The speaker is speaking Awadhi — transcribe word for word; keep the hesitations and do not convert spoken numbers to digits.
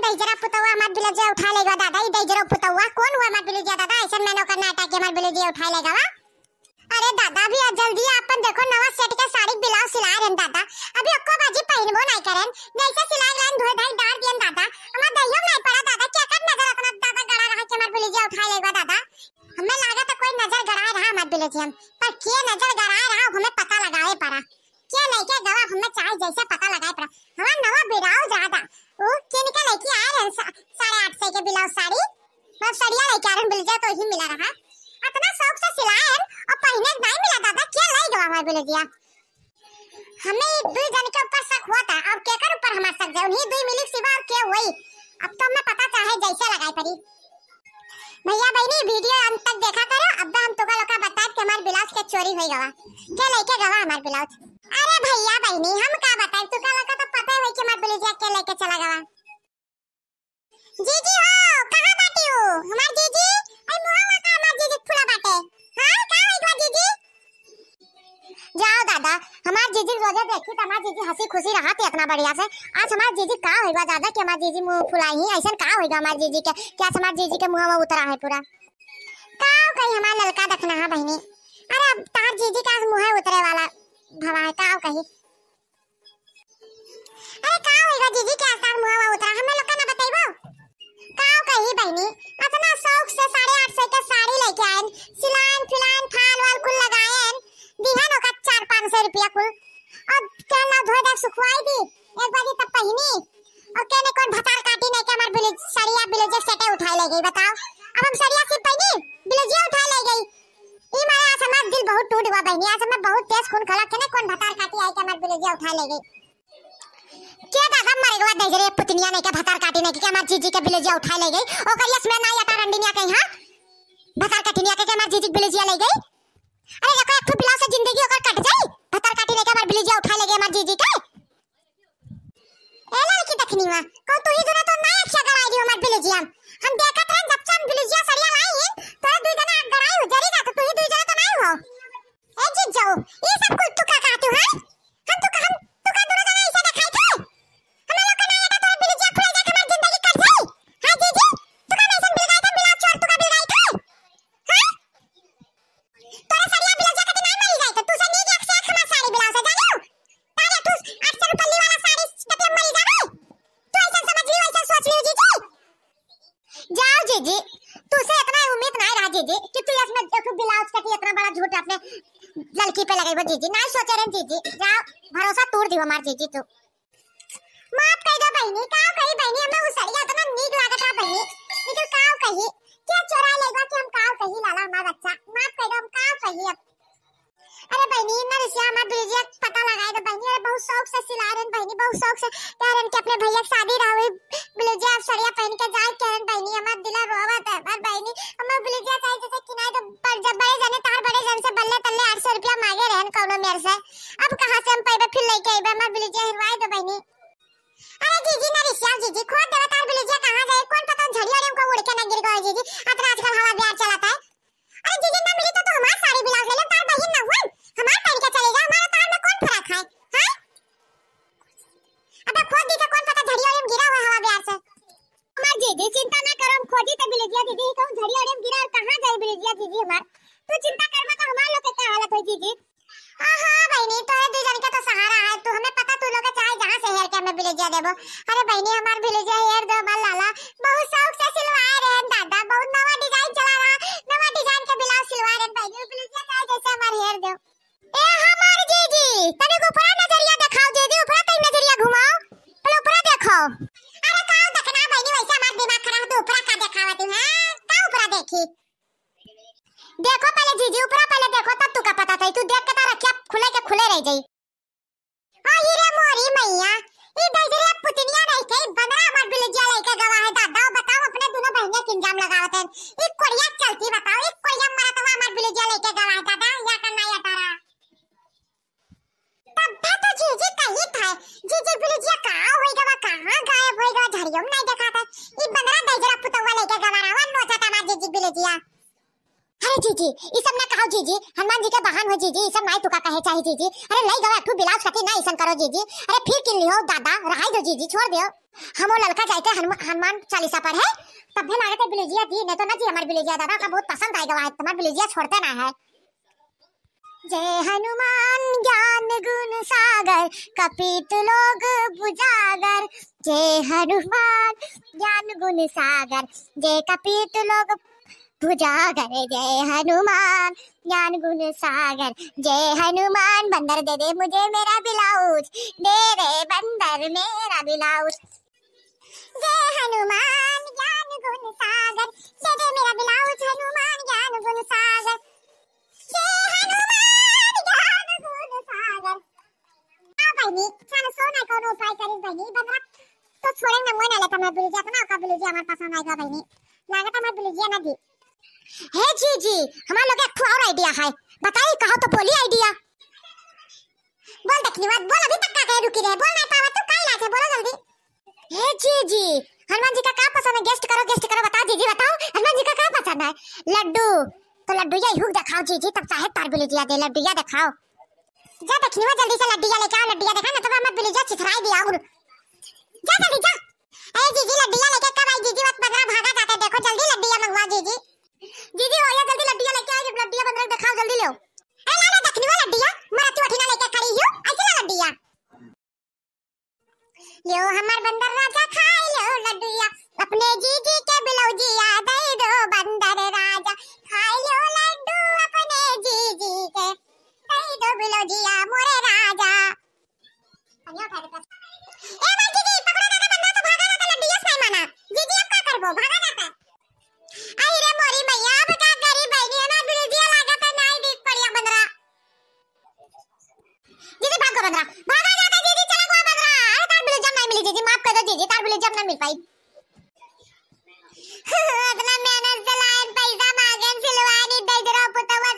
दैजरा पुतौआ हमार ब्लाउज उठा लेगा दादा, ई दैजरा पुतौआ कौन हुआ हमार ब्लाउज दादा, ऐसन मैंने ओकर नाटा के हमार ब्लाउज उठा लेगा वा। अरे दादा, अभी आ जल्दी आपन देखो नवा सेट के साड़ी ब्लाउज सिलाए रहन दादा, अभी ओको बाजी पहिनबो नाई करन, जैसे सिलाई लाइन धोए धाई डाल दियन दादा, हमार दहियो में नाई पड़ा दादा, केकर नजर अतना दादा गड़ा रहा कि हमार ब्लाउज उठा लेगा दादा। हमें लागत है कोई नजर गड़ाए रहा हमार ब्लाउज हम, पर के नजर गड़ाए रहा हमें पता लगावे पड़ा। के लइके गवा हमें चाहे जैसे पता लगाए पड़ा। हमार नवा ब्लाउज रहा था, उ किन के लइके आए रहन सा-, साढ़े आठ सौ के ब्लाउज साड़ी, मतलब सड़िया लइके आए रहन, ब्लाउज तो ही मिला रहा। अतना शौक से सिलाए रहन और पहिने के नाई मिला दादा, के लइ गवा हमार ब्लाउजिया। हमें ई दुई जन के ऊपर शक हुआ था, अब केकर ऊपर हमार शक जाए? उन्हीं दुई मिली के सिवा और के होई? अब तो हमें पता चाहे जैसे लगाए पड़ी। भैया बहिनी, वीडियो अंत तक देखा करो, अब हम तुका लोग का बताएब कि हमार ब्लाउज के चोरी होई गवा, के लेके गवा हमार ब्लाउज। अरे भैया बहिनी, हम का बताएब, तुका लोग का तो पता है कि हमार ब्लाउजिया के लेके चला गवा। जीजी हो, कहाँ बाटी हो हमार जीजी? आई मुहावा का हमार जीजी फुला बाटे? हाँ, का होई गवा जीजी? जाओ दादा, हमार जीजी रोजे देखी त हमार जीजी हंसी खुशी रहत है इतना बढ़िया से। आज हमार जीजी का होइगा दादा कि हमार जीजी मुंह फुलाई ही? ऐसन का होइगा हमार जीजी के कि आज हमार जीजी के मुंह में उतरा है पूरा? का कही हमार ललका दखना है बहिनी। अरे अब तार जीजी का आज मुंह उतरे वाला भवा है, का कही? अरे का होइगा जीजी के आज तार मुंह में उतरा, हमें लोग का ना बतइबो? का कही बहिनी, अतना शौक से साढ़े आठ सौ के साड़ी लेके आयन, सिलायन, फिलायन, फाल वाल कुल लगायन, दिहन ओका चार पाँच सौ रुपया कुल। अब के ना धोए धाए सुखवाई दी, एक बाजी तब पहिनी। और के ने कौन भतार काटी नहीं के हमार ब्लाउज, सड़िया ब्लाउज सेटे उठाए ले गई, बताओ। अब हम सड़िया सिर्फ पहिनी, ब्लाउजिया उठाए ले गई। ई मारे आज हमार दिल बहुत टूट हुआ बहिनी, आज हमें बहुत तेज खून खला, के ने कौन भतार काटी आई के हमार ब्लाउजिया उठाए ले गई। के दादा मरे के बाद देख रे पुतनिया नहीं के भतार काटी नहीं के हमार जीजी के ब्लाउजिया उठाए ले गई। ओकर यस में ना यटा रंडीनिया कहीं, हाँ? भतार काटिनिया के, के हमार जीजी के ब्लाउजिया ले गई। अरे देखो, एक ठो ब्लाउज से जिंदगी ओकर कट जाई, भतार काटी नहीं के हमार ब्लाउजिया उठाए ले गई हमार जीजी के। ए लड़की दखनी हुआ, कहूँ तू ही दूरा तो ना अच्छा गड़ाई दी हमार ब्लाउजिया। हम देखत रहन जब से हम ब्लाउजिया सड़िया लाई हैं, तोरे दुई जना आग गड़ाई हो, जरी का तो तू ही दुई जना तो नहीं हो। ए जीजो, ये सब कुछ तू का कहती है? हम तू का, हम तू का दूरा जना ऐसा दिखाई थे? हमें लोग का ना लगा तोरे ब्लाउजिया खुला जाके हमार जिंदगी कट जाई। हाँ जीजी, तू का ऐसा बिलगाई था, ब्लाउज चोर तू का बिलगाई था? हाँ? तोरे सड़िया ब्लाउज के नाम मिल जाए तो तू से नीक एक से एक हमार साड़ी ब्लाउज है, जानियो? तारे तू आठ सौ रुपये वाला साड़ी कते मरी जावे? तू ऐसा समझ लियो, ऐसा सोच लियो जीजी। जाओ जीजी, तू से इतना उम्मीद नहीं रहा जीजी कि तू इसमें एक ब्लाउज कटी इतना बड़ा झूठ अपने लड़की पे लगेबो जीजी, नहीं सोचे रहे जीजी। जाओ, भरोसा तोड़ दियो हमार जीजी तू। माफ कर दो बहिनी, का कही बहिनी, हमें उ सड़िया इतना नीक लागत है बहिनी, लेकिन का कही, क्या चोरा लेगा कि हम का कही लाला हमार बच्चा, माफ कर दो, हम का कही अब। अरे बहिनी, ना रिसिया हमार ब्लाउजिया पता लगाए दो बहिनी, अरे बहुत शौक से सिला रहन बहिनी, बहुत शौक से कह रहन कि अपने भैया के शादी रहा हुई ब्लाउजिया अब सड़िया पहन के जाए कह रहन बहिनी, हमार दिला रोवत है हमार बहिनी, हमें ब्लाउजिया चाहे जैसे किनाए तो पर जब बड़े जने तार बड़े जन से बल्ले तल्ले आठ सौ रुपया मांगे रहन कौनो मेर से, अब कहाँ से हम पैबे फिर लेके अइबे, हमार ब्लाउजिया हिरवाए दो बहिनी। अरे जीजी ना रिसियाओ जीजी, खोद देवे तार ब्लाउजिया कहाँ जाए, कौन पता झड़िया उड़िया को उड़ के ना गिर गए जीजी, अतना आजकल हवा बयार चलत है। अरे जीजी ना मिली तो तू हमार साड़ी ब्लाउज ले ले, तार बहिन ना हुआ, हमार पहन के चले जा, हमारा तार में कौन फर्क है, हाँ? अबे खोद दी तो कौन पता झड़िया उड़िया में गिरा हुआ हवा बयार से। हमार जीजी चिंता ना करो, हम खोजी तो ब्लाउजिया दीदी ही कहूँ झड़िया उड़िया में गिरा और कहाँ जाए ब्लाउजिया दीदी हमार, तू चिंता करबा तो हमार लोग के क्या हालत होई जीजी? हाँ, हाँ, बहिनी, तोरे दू जन के तो सहारा है। तू हमें पता, तू लोग चाहे जहाँ से हेर के हमें ब्लाउजिया देबो। अरे बहिनी, हमार ब्लाउजिया हेर दो, हमार लाला। बहुत शौक से सिलवाए रहे हैं दादा, बहुत नवा डिजाइन चला रहा, नवा डिजाइन के ब्लाउज सिलवाए रहे हैं बहिनी। ब्लाउजिया चाहे जैसे हमार हेर दो। ए हमार जीजी, तनिक ऊपरा नजरिया देखाओ जीजी, ऊपरा तनिक नजरिया घुमाओ, पहले ऊपरा देखाओ। अरे का देखना बहिनी, वैसे हमार दिमाग खराब है, तो ऊपरा का देखावत हूँ, हाँ? का ऊपरा देखी? देखो पहले जीजी, ऊपरा पहले देखो, तब तू का पता चली। तू देख के तार अखिया खुले के खुले रह जाई। ओ हीरे मोरी मैया, ई दहिजरिया पुतनिया नहीं के, ई बंदरा हमार ब्लाउजिया लेके गवा है दादा। बताओ, अपने दोनों बहिनिया के इल्जाम लगावत हैं। ई कोड़िया चलती बताओ, ई कोड़िया मरतवा हमार ब्लाउजिया लेके गवा है दादा, या का ना या तारा। तब तो जीजी कही था, जीजी ब्लाउजिया कहाँ होई गवा, कहाँ गायब होई गवा, झड़ियो में नहीं देखा था। ई बंदरा दहिजरा पुतवा लेके गवा रहा, नोचा था हमार जीजी ब्लाउजिया। अरे जीजी, ई सब ना कहा जीजी, हनुमान जी के बहान हो जीजी, ई सब नाई तुका कहे चाही जीजी। अरे लई गवा एक ठू ब्लाउज कटी ना ऐसन करो जीजी। अरे फिर किन लिहो दादा, रहाई दो जीजी, छोड़ दियो। हमो ललका जाइके हनुमा-, हनुमान चालीसा पढ़े, तब भी लागते ब्लाउजिया दी, नहीं तो ना जी हमार ब्लाउजिया दादा का बहुत पसंद आए गवा है, तुम्हार ब्लाउजिया छोड़ते ना है। जय हनुमान ज्ञान गुण सागर, कपीत लोक उजागर। जय हनुमान ज्ञान गुण सागर, जय कपीत लोक उजागर। जय हनुमान ज्ञान गुण सागर, जय हनुमान। बंदर दे दे मुझे मेरा ब्लाउज, दे दे बंदर मेरा ब्लाउज। जय हनुमान ज्ञान गुण सागर, दे दे मेरा ब्लाउज हनुमान ज्ञान गुण सागर। जय हनुमान ज्ञान गुण सागर। हाँ बहिनी, चलो सो ना कोनो उपाय करिस बहिनी, बंदरा तो छोड़े ना, मोय ना लेता मैं ब्लाउज, इतना का ब्लाउज हमारे पसंद आएगा बहिनी, लागत हमारे ब्लाउज ना दी। हे जीजी, हमारे लोग एक ठो और आइडिया है, बताई कहो तो बोली आइडिया। बोल दखिनवा, बोल, अभी तक का कहे रुकी रहे, बोल ना पावा तू, का इलाज है, बोलो जल्दी। हे जीजी, हनुमान जी का का पसंद है? गेस्ट करो, गेस्ट करो, बताओ जीजी, बताओ, हनुमान जी का का पसंद है? लड्डू। तो लड्डू या हुक देखाओ जीजी, तब चाहे तार ब्लाउजिया दे, लड्डू या देखाओ। जा दखिनवा जल्दी से लड्डू या लेके आओ, लड्डू या देखा ना तो हमार ब्लाउजिया छितराई दिया और। जा जल्दी जा। अरे जीजी लड्डू या लेके कब आई जीजी, बस बंदरा भागा जाते, देखो जल्दी लड्डू या मंगवा जीजी। जीजी हो या जल्दी लड्डू या लेके आओ, जब लड्डू या बंदरा देखाओ जल्दी ले आओ। अरे ला ना दखिनवा लड्डू या, मरा तू अठिना लेके खड़ी हो, ऐसे ला लड्डू या। ल्यो हमार बंदर राजा खाए ल्यो लड्डुया, अपने जीजी के ब्लाउजिया दे दो बंदर राजा। खाए ल्यो लड्डू अपने जीजी के, दे दो ब्लाउजिया मोरे राजा। ए माई जीजी, पकड़ो दादा बंदर तो भागा ना तो लड्डुया से नहीं माना। जीजी अब का करबो, भागा ना तो। आई रे मोरी मैया, अब का करी बहिनी, हमार ब्लाउजिया लागत है, नहीं दिख पड़िया बंदरा। जीजी भागो बंदरा, भागा जाता जीजी, चला गवा बंदरा। अरे तार ब्लाउज जब नहीं मिली जीजी, माफ कर दो जीजी, तार ब्लाउज जब नहीं मिल पाई। इतना मेहनत से लाइन पैसा मांगन सिलवानी दे दे रहो पुतवा